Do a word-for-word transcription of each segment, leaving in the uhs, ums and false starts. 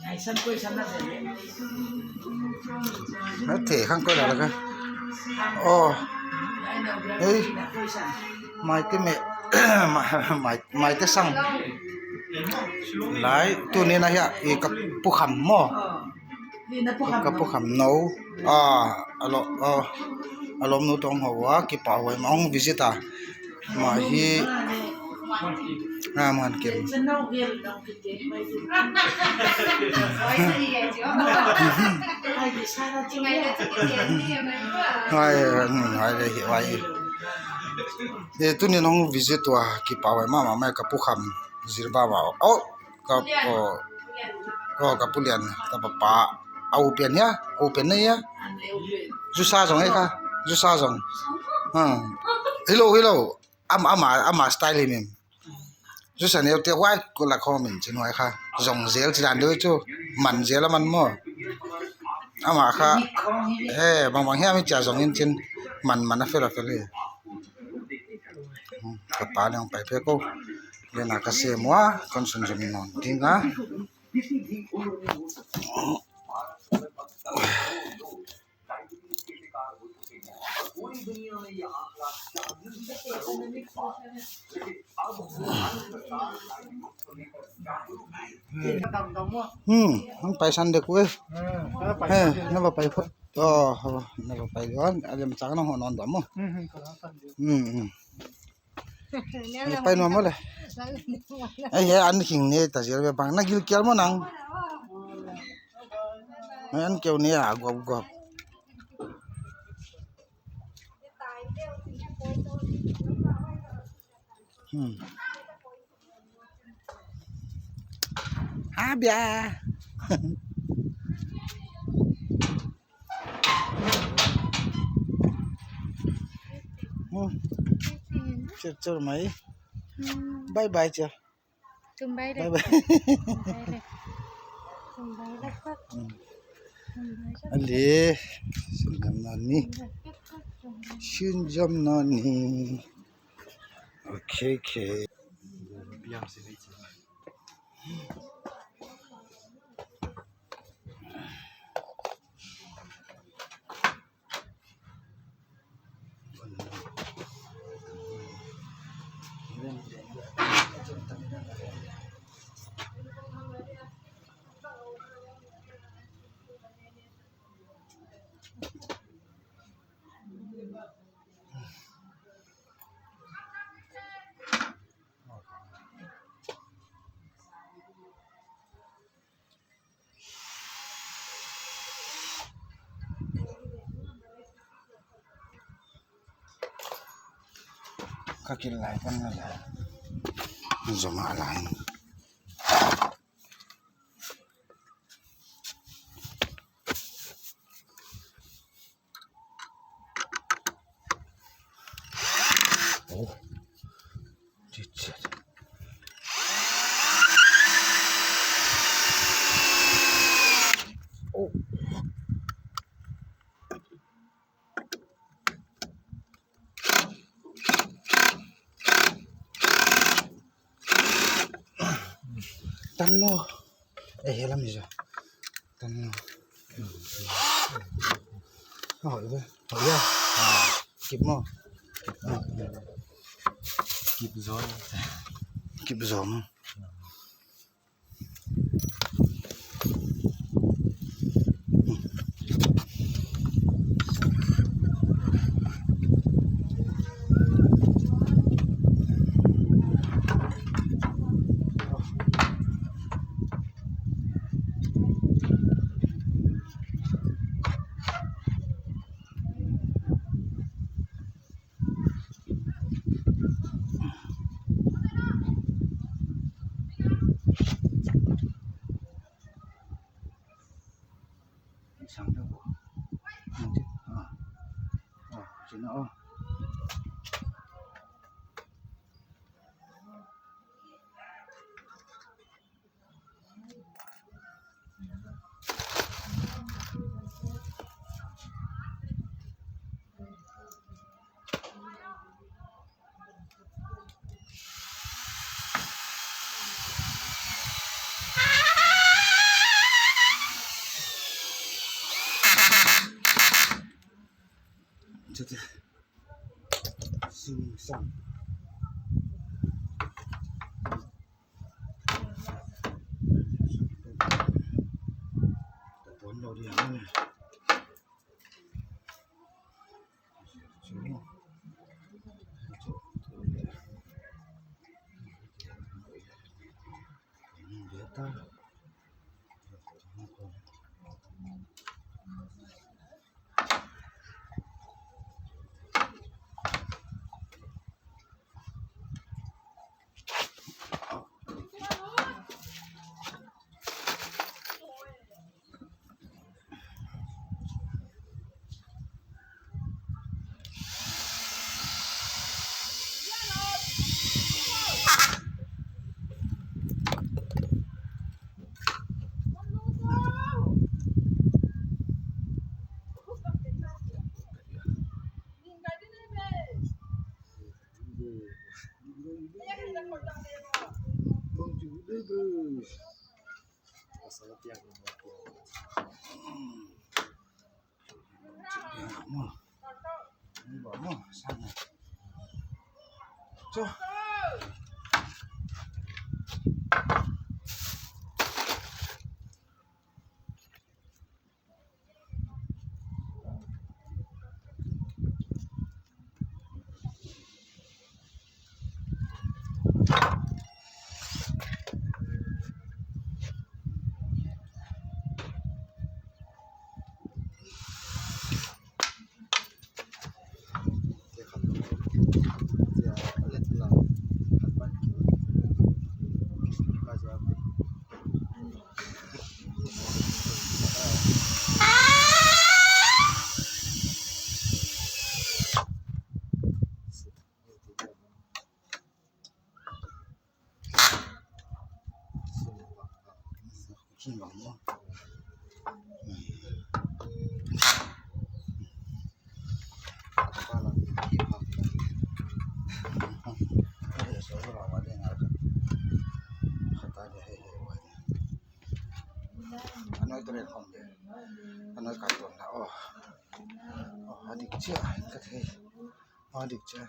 Hei, khang koi la la ka. Oh. Hei. Mai te me. Mai, mai te sang. Lai, tuni na hia, i ka pu Kham maw. Ka pu Kham nou. Ah, alo, oh. Alom nu tong ho wa, kipahhuai mah, hong visit a. Mah hi. Ah, man kem. Hai, hai, hai, hai. E, tuni nong visit ua, kipahhuai mahmah mai ka pu Kham zir ba ba. Oh, ka, oh, oh, ka pu Lian, ka papa. A u pian hia, u pian na hia. Zusa zong e kha, zusa zong. Hmm. Hello, hello. Am, ama, ama style hi min. Zusa neu te huai ko la ko min chin huai kha. Zong zel chi dan deuh chu. Man zel a man maw. Ama kha. He, bang bang hia mi cha zong in chin. Man, man a fel a fel hi. Hmm, ka pa leng pai pe ko. Lena ka sem ua, kon sun zom non ding a. Hmm, hong pai san dek uh e. Hmm, pai san dek. He, na va pai phot. Oh, na va pai don. Alem chang na ho non dam mo. Hmm, hmm. Hmm, hmm. Pai nuam maw le. Ei, he an khing ne ta zel ve bang. Na gilkial maw nang. Ei, an keu ne a guap guap. Hmm. Abia. Hmm. Chur chur mai. Hmm. Bye bye, chur. Tum bye le. Bye bye. Tum bye le. Tum bye le. Hmm. Tum bye le. Ale. Sinjam nani. Sinjam nani. Okay, okay. Ka kil lai pan na la. Zom a lai. Oh. Shit, shit. Oh. Tan mo. Eh, helam ni sa. Tan mo. Oh, itu. Oh, ya. Ah, keep mo. Keep zone. Keep zone. Sang deuh. Ah. Ah, sini, oh. Sing sang. Anoi tu rel khom de. Anoi kai tuan la. Oh. Oh, adik chia, ka thei. Adik chia.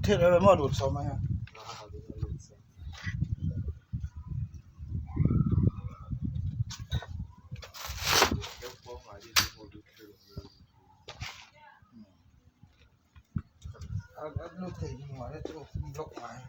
Thil a maw lut sawm a. A, a lut thei ding mah leh chu block ngai.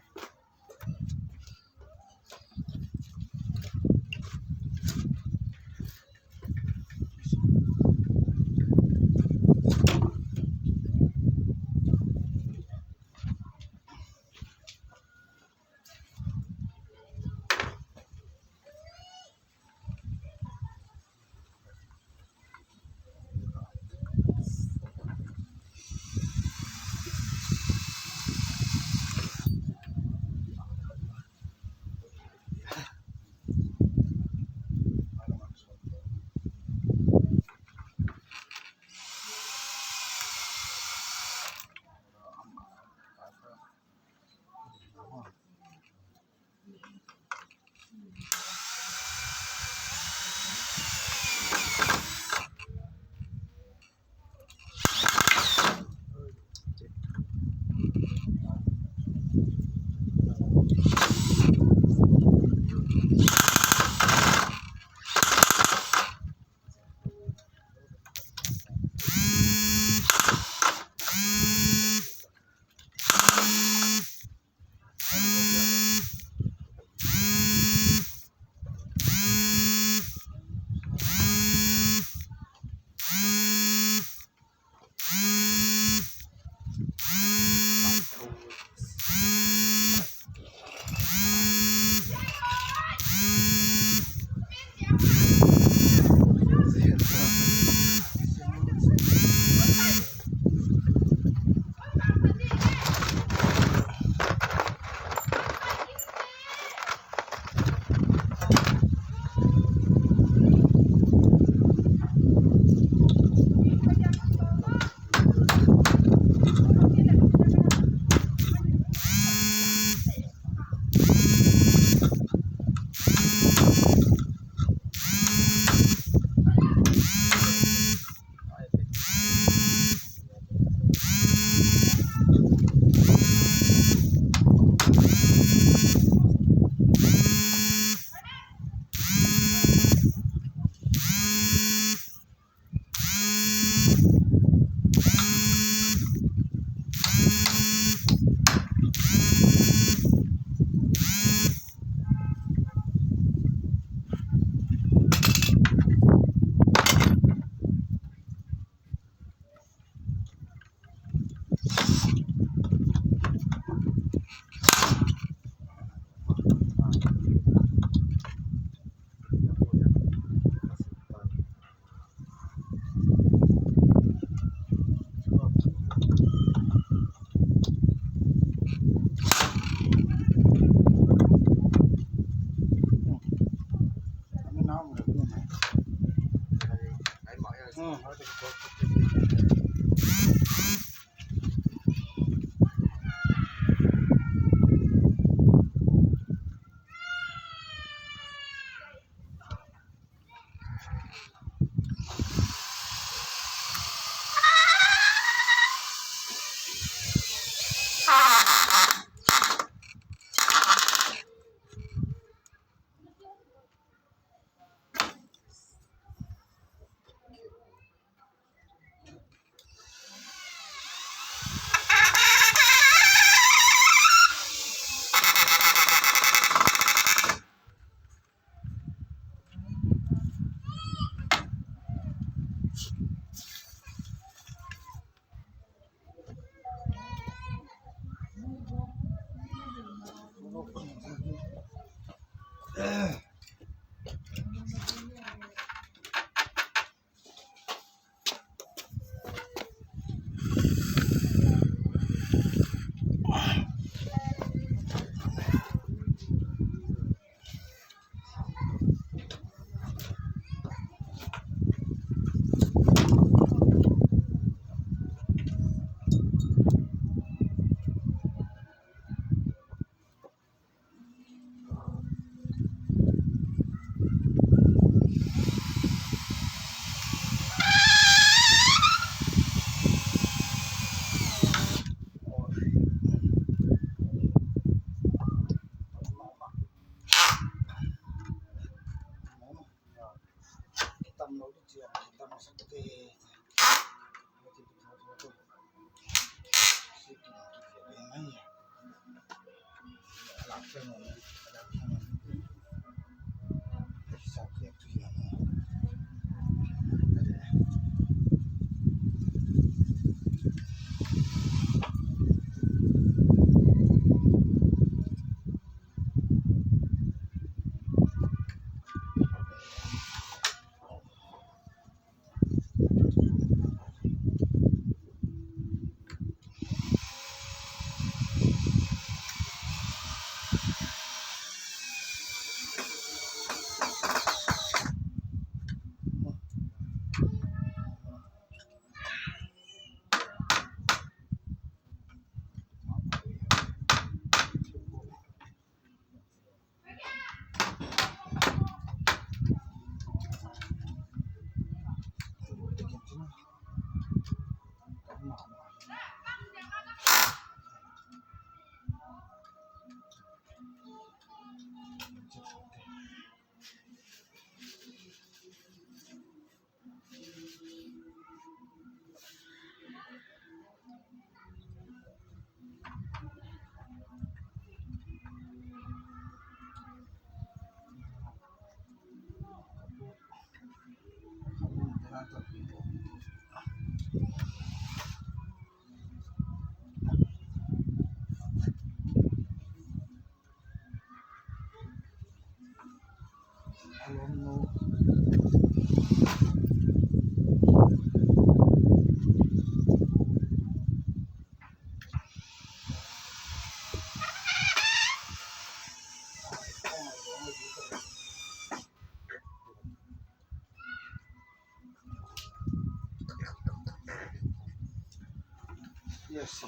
Yes.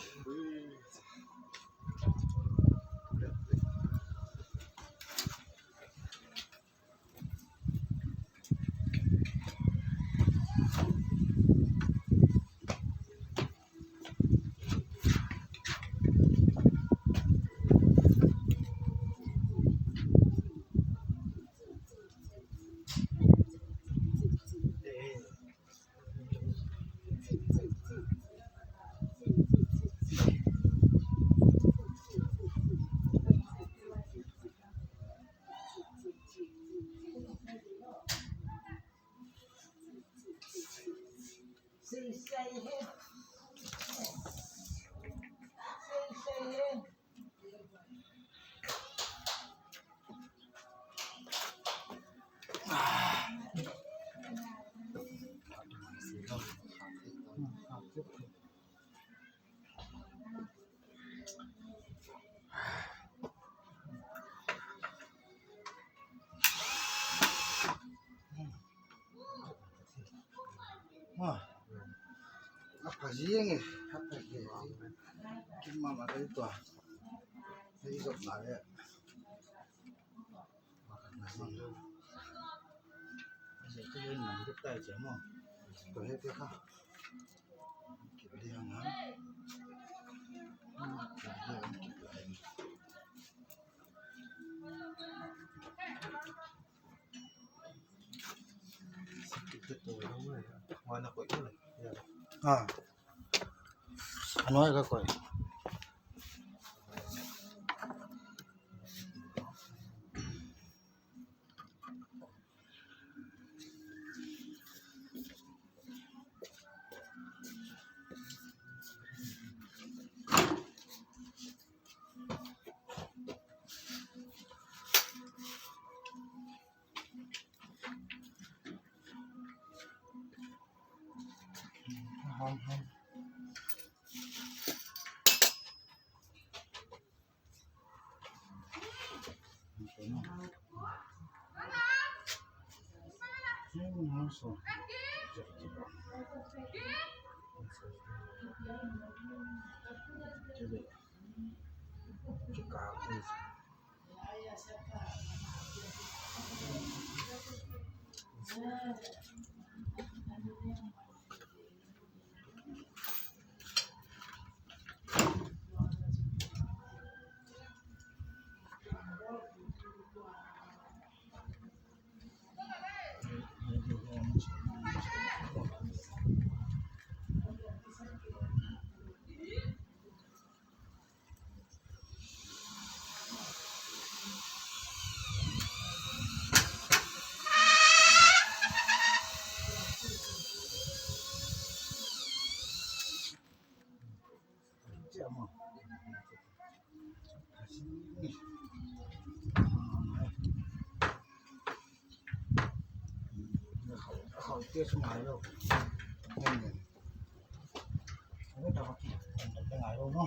Wah. A pha zing e, a pha zing e. Kim ma ma dai tua. Hei zop na le. Ah. Anoi ka koih. Test ngai lou. Nen, nen. Ane ta ki, ane ta ngai lou no.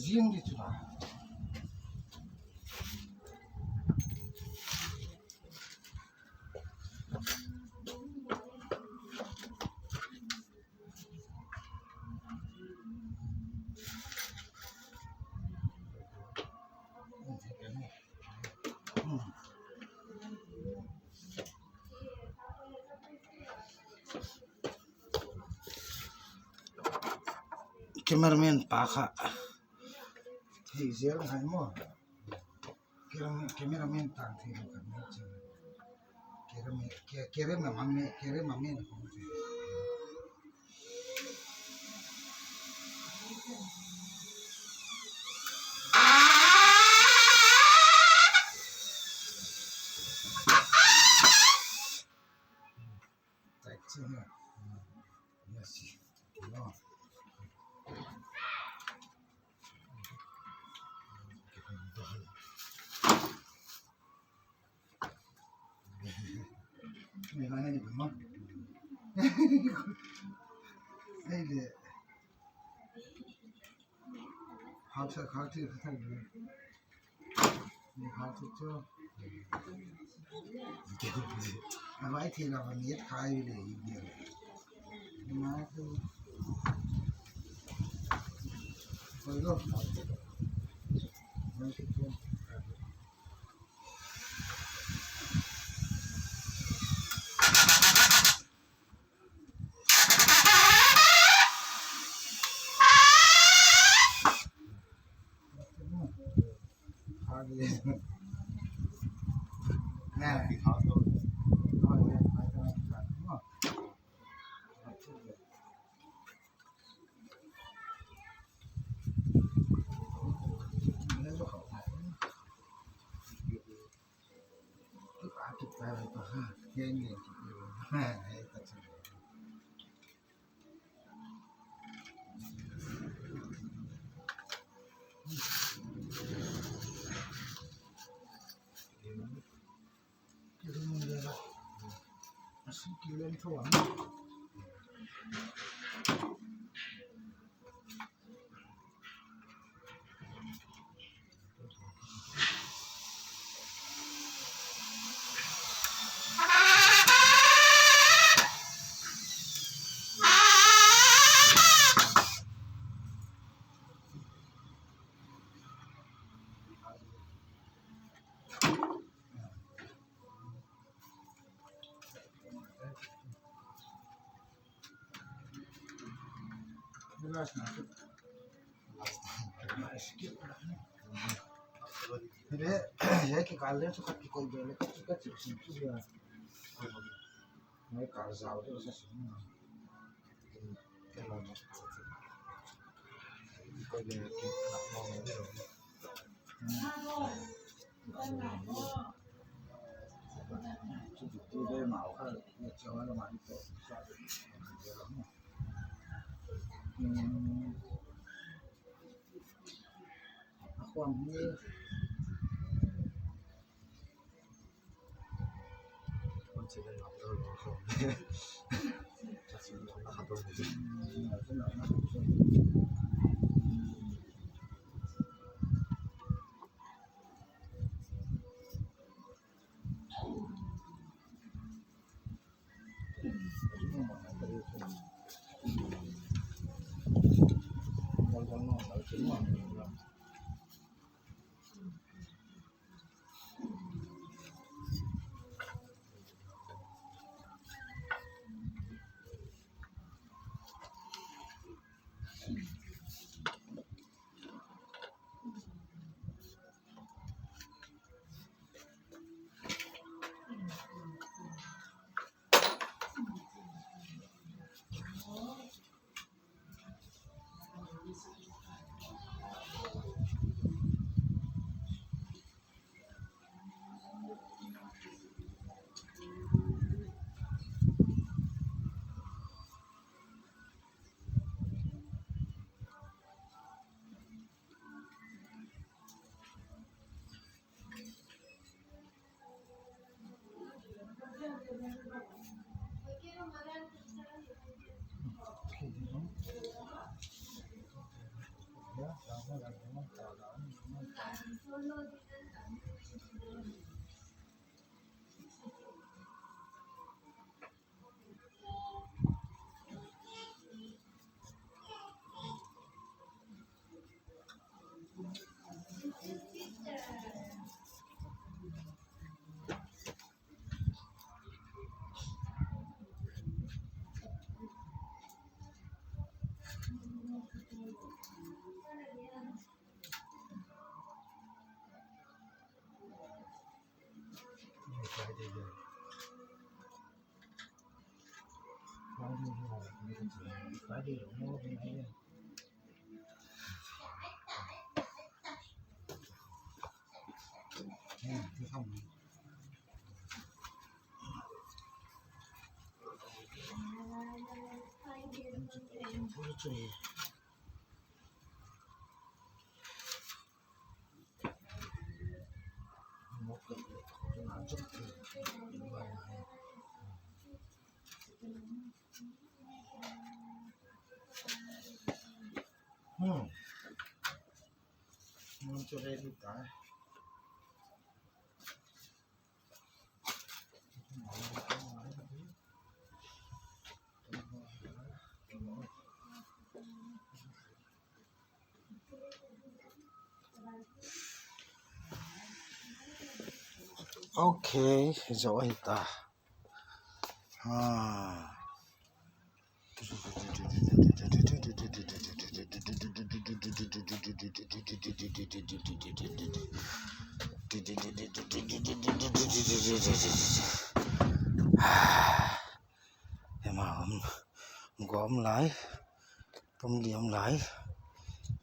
Zing di chu la. Cameraman pa kha. Thei zel ngai maw. Camera-, cameraman tang thei lo kan ni chin. Camera-, ca-, cameraman, cameraman kong thei. Taxi na. Yes. No. Ni mana ni belum. Ni de. Hal sa, hal sa, hal sa. Ni hal sa tu. Awai thei la, ni khai le, ni. Ni ma tu. Koi lo. Ni tu. Hmm. Mucho de gusta, eh. Okay, zo hita. Ah. Ema om, gom lai, pum liam lai.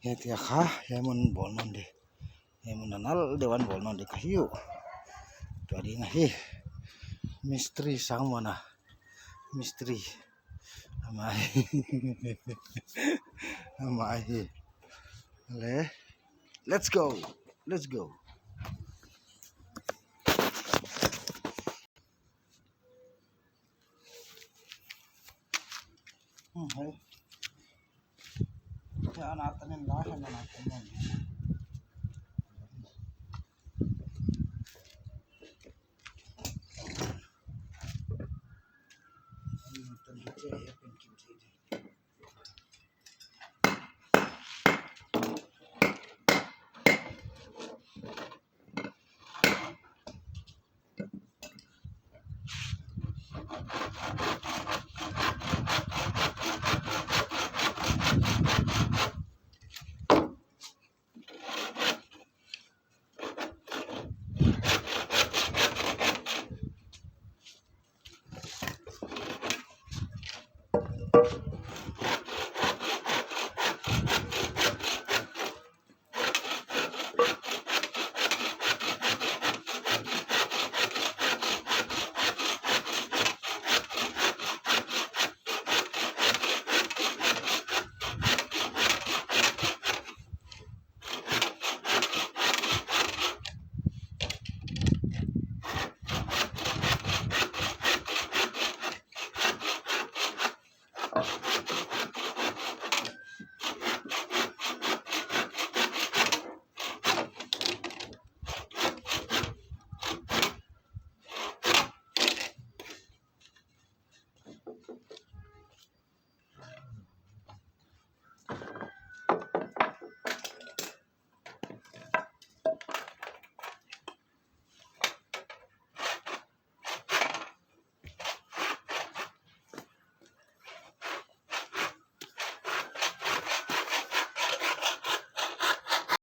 Hiai tia kha, hiai mun bawl nawn di. Hiai mun a nal deuh a bawl nawn di ka hi uh. Tua ding ahi. Mistri sang mawna. Mistri. Amah hi. Amah hi. Le. Let's go. Let's go. Hmm, hey. Hiai ana tanin la, hiai ana tanin.